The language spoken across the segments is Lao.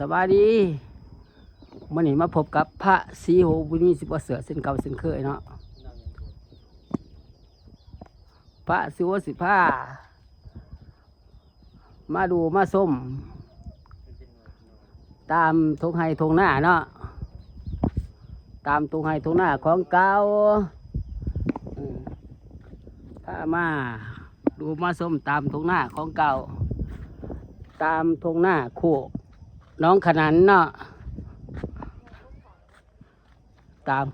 ສະບາຍດີ ມື້ນີ້ມາພົບກັບພະສີໂຫ ບຸນມີ ສິບປະເສີດ ເຊັ່ນເກົ່າເຊັ່ນເຄີຍເນາະ. ພະສີໂຫຊິພາມາດູມາຊົມຕາມທົ່ງໄຮ່ທົ່ງນາເນາະ, ຕາມທົ່ງໄຮ່ທົ່ງນາຂອງເກົ່າ. ເອີ ພາມາດູມາຊົມຕາມທົ່ງນາຂອງເກົ່າ, ຕາມທົ່ງນາໂຄກໜອງຂະໜັນເນາະ, ຕາມ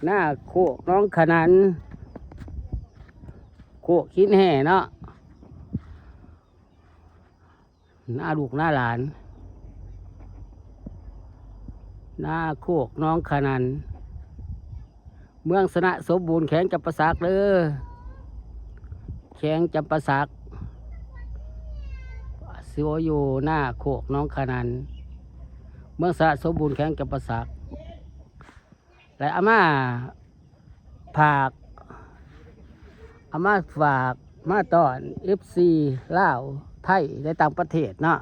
ນາໂຄກໜອງຂະໜັນ, ໂຄກຫີນແຮ່ເນາະ. ນາລູກນາຫຼານ ນາໂຄກໜອງຂະໜັນ ເມືອງຊະນະສົມບູນ ແຂວງຈຳປາສັກເດີ, ແຂວງຈຳປາສັກ. ຊິຢູ່ນາໂຄກໜອງຂະໜັນ ເມືອງຊະນະສົມບູນ ແຂວງຈຳປາສັກ. ແລະ ເອົາມາຝາກ ເອົາມາຝາກມາຕ້ອນເອັຟຊີລາວ ໄທ ແລະ ຕ່າງປະເທດເນາະ.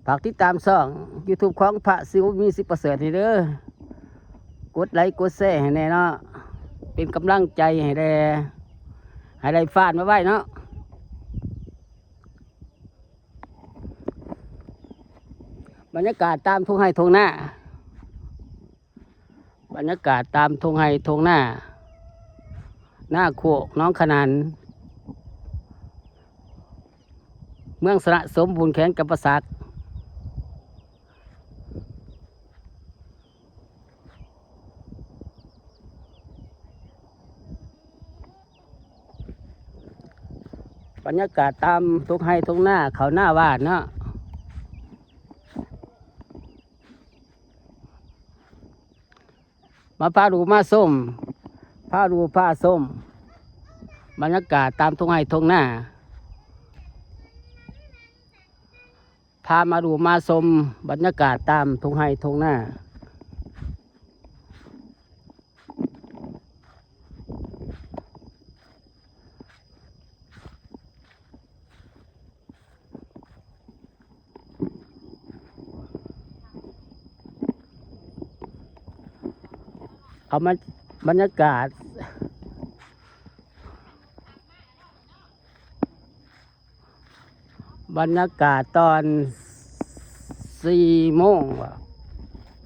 ຝາກຕິດຕາມຊ່ອງຢູທູບຂອງພະສີໂຫ ບຸນມີ ສິບປະເສີດ ນີ້ເດີ, ກົດໄລກົດແຊໃຫ້ແດ່ເນາະ, ເປັນກຳລັງໃຈໃຫ້ແດ່, ໃຫ້ໄດ້ຟານໄວໆເນາະ. ບັນຍາກາດຕາມທົ່ງໄຮ່ທົ່ງນາ, ບັນຍາກາດຕາມທົ່ງໄຮ່ທົ່ງນາ ນາໂຄກໜອງຂະໜັນ ເມືອງຊະນະສົມບູນ ແຂວງຈຳປາສັກ. ບັນຍາກາດຕາມທົ່ງໄຮ່ທົ່ງນາ ເຂົ້ານາຫວ່ານເນາະ, ມາພາດູມາຊົມ ພາດູພາຊົມບັນຍາກາດຕາມທົ່ງໄຮ່ທົ່ງນາ. ພາມາດູມາຊົມບັນຍາກາດຕາມທົ່ງໄຮ່ທົ່ງນາ. ເອົາມາ ບັນຍາກາດ ບັນຍາກາດຕອນສີ່ໂມງ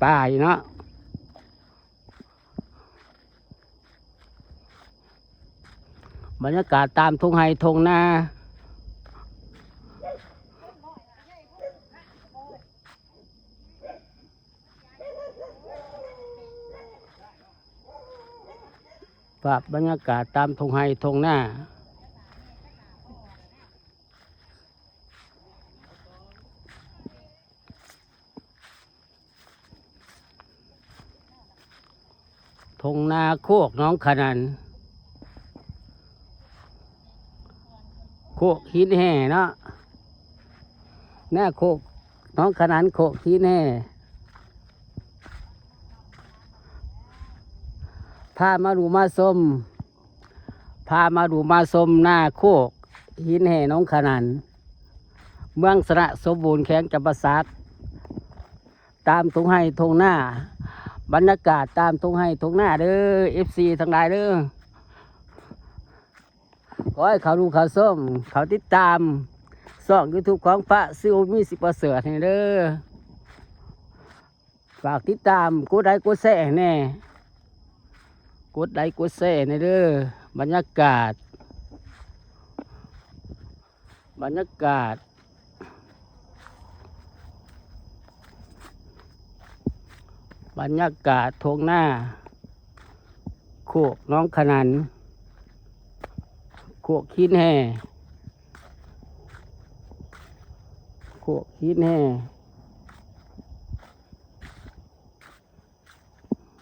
ປາຍເນາະ, ບັນຍາກາດຕາມທົ່ງໄຮ່ທົ່ງນາ. ພາບບັນຍາກາດຕາມທົ່ງໄຮ່ທົ່ງນາ, ທົ່ງນາໂຄກໜອງຂະໜັນ ໂຄກຫີນແຮ່ເນາະ, ນາໂຄກໜອງຂະໜັນ ໂຄກຫີນແຮ່. ພາມາດູມາຊົມ ພາມາດູມາຊົມນາໂຄກຫີນແຮ່ໜອງຂະໜັນ ເມືອງຊະນະສົມບູນ ແຂວງຈຳປາສັກ. ຕາມທົ່ງໄຮ່ທົ່ງນາ, ບັນຍາກາດຕາມທົ່ງໄຮ່ທົ່ງນາເດີ ເອັຟຊີທັງຫຼາຍເດີ. ຂໍໃຫ້ເຂົ້າດູເຂົ້າຊົມ ເຂົ້າຕິດຕາມຊ່ອງຢູທູບຂອງພະສີໂຫ ບຸນມີ ສິບປະເສີດ ໃຫ້ເດີ. ຝາກຕິດຕາມ ກົດໄລກົດແຊໃຫ້ແດ່, ກົດໄລກົດແຊໃຫ້ເດີ. ບັນຍາກາດ ບັນຍາກາດ ບັນຍາກາດທົ່ງນາ ໂຄກໜອງຂະໜັນ ໂຄກຫີນແຮ່ ໂຄກຫີນແຮ່.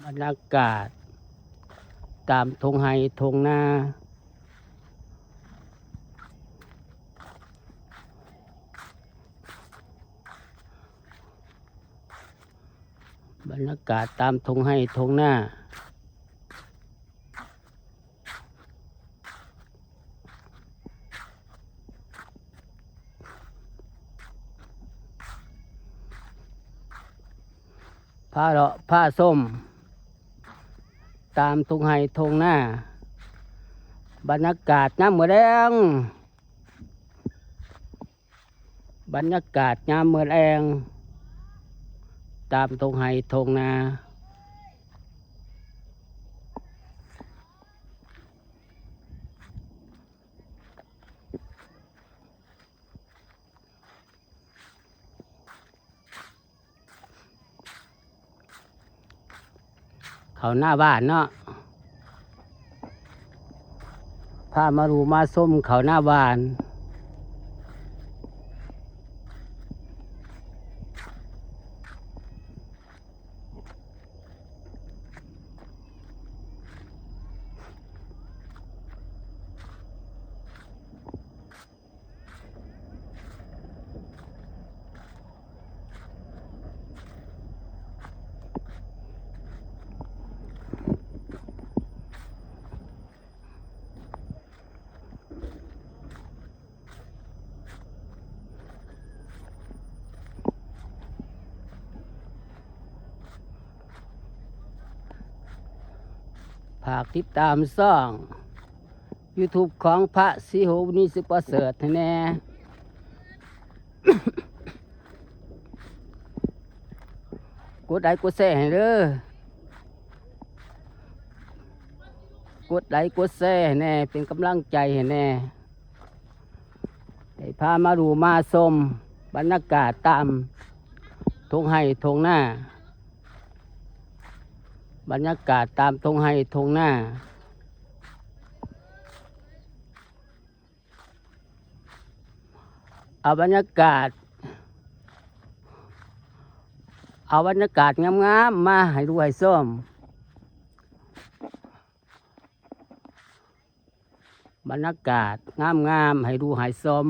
ບັນຍາກາດຕາມທົ່ງໄຮ່ທົ່ງນາ, ບັນຍາກາດຕາມທົ່ງໄຮ່ທົ່ງນາ. ພາເລາະພາຊົມຕາມທົ່ງໄຮ່ທົ່ງນາ ບັນຍາກາດຍາມມື້ແລງ ບັນຍາກາດຍາມມື້ແລງຕາມທົ່ງໄຮ່ທົ່ງນາ. ເຂົ້ານາຫວ່ານເນາະ ພາມາດູມາຊົມເຂົ້ານາຫວ່ານ. ຝາກຕິດຕາມຊ່ອງຢູທູບຂອງພະສີໂຫ ບຸນມີ ສິປະເສີດໃຫ້ແດ່. ກົດໄລກົດແຊໃຫ້ເດີ ກົດໄລກົດແຊໃຫ້ແດ່ ເປັນກຳລັງໃຈໃຫ້ແດ່. ໄດ້ພາມາດູມາຊົມບັນຍາກາດຕາມທົ່ງໄຮ່ທົ່ງນາ ບັນຍາກາດຕາມທົ່ງໄຮ່ທົ່ງນາ. ເອົາບັນຍາກາດ ເອົາບັນຍາກາດງາມໆມາໃຫ້ດູໃຫ້ຊົມ. ບັນຍາກາດງາມໆໃຫ້ດູໃຫ້ຊົມ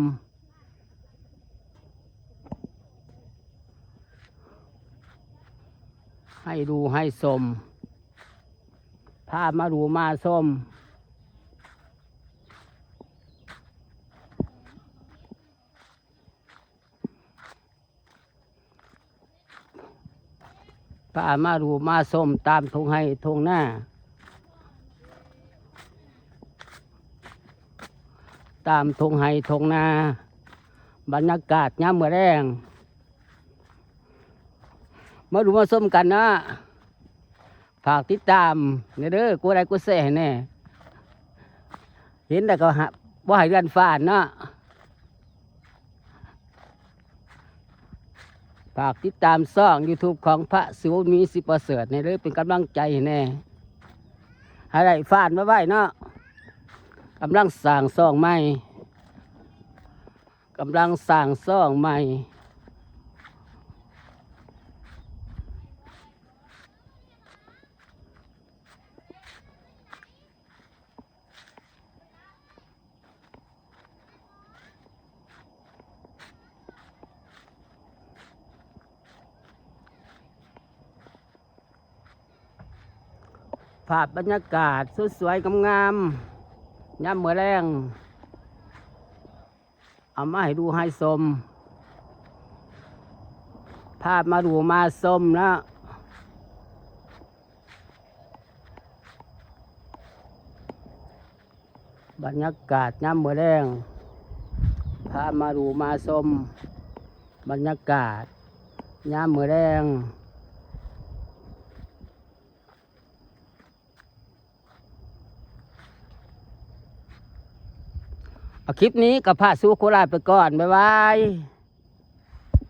ໃຫ້ດູໃຫ້ຊົມ ພາມາດູມາຊົມ. ພາມາດູມາຊົມຕາມທົ່ງໄຮ່ທົ່ງນາ ຕາມທົ່ງໄຮ່ທົ່ງນາ ບັນຍາກາດຍາມມື້ແລງ ມາດູມາຊົມກັນເນາະ. ຝາກຕິດຕາມແດ່ເດີ ກົດໄລກົດແຊໃຫ້ແດ່ ເຫັນແລ້ວກໍ ບໍ່ໃຫ້ເລື່ອນຜ່ານເນາະ. ຝາກຕິດຕາມຊ່ອງຢູທູບຂອງພະສີໂຫ ບຸນມີ ສິປະເສີດແດ່ເດີ ເປັນກຳລັງໃຈໃຫ້ແດ່ ໃຫ້ໄດ້ຜ່ານໄວໆເນາະ. ກຳລັງສ້າງຊ່ອງໃໝ່ ກຳລັງສ້າງຊ່ອງໃໝ່. ພາບບັນຍາກາດສວຍໆງາມໆ ຍາມມື້ແລງ ເອົາມາໃຫ້ດູໃຫ້ຊົມ ພາມາດູມາຊົມເນາະ. ບັນຍາກາດຍາມມື້ແລງ ພາມາດູມາຊົມບັນຍາກາດຍາມມື້ແລງ. ເອົາ ຄລິບນີ້ກໍພະສີໂຫ ຂໍລາໄປກ່ອນ ບາຍບາຍ.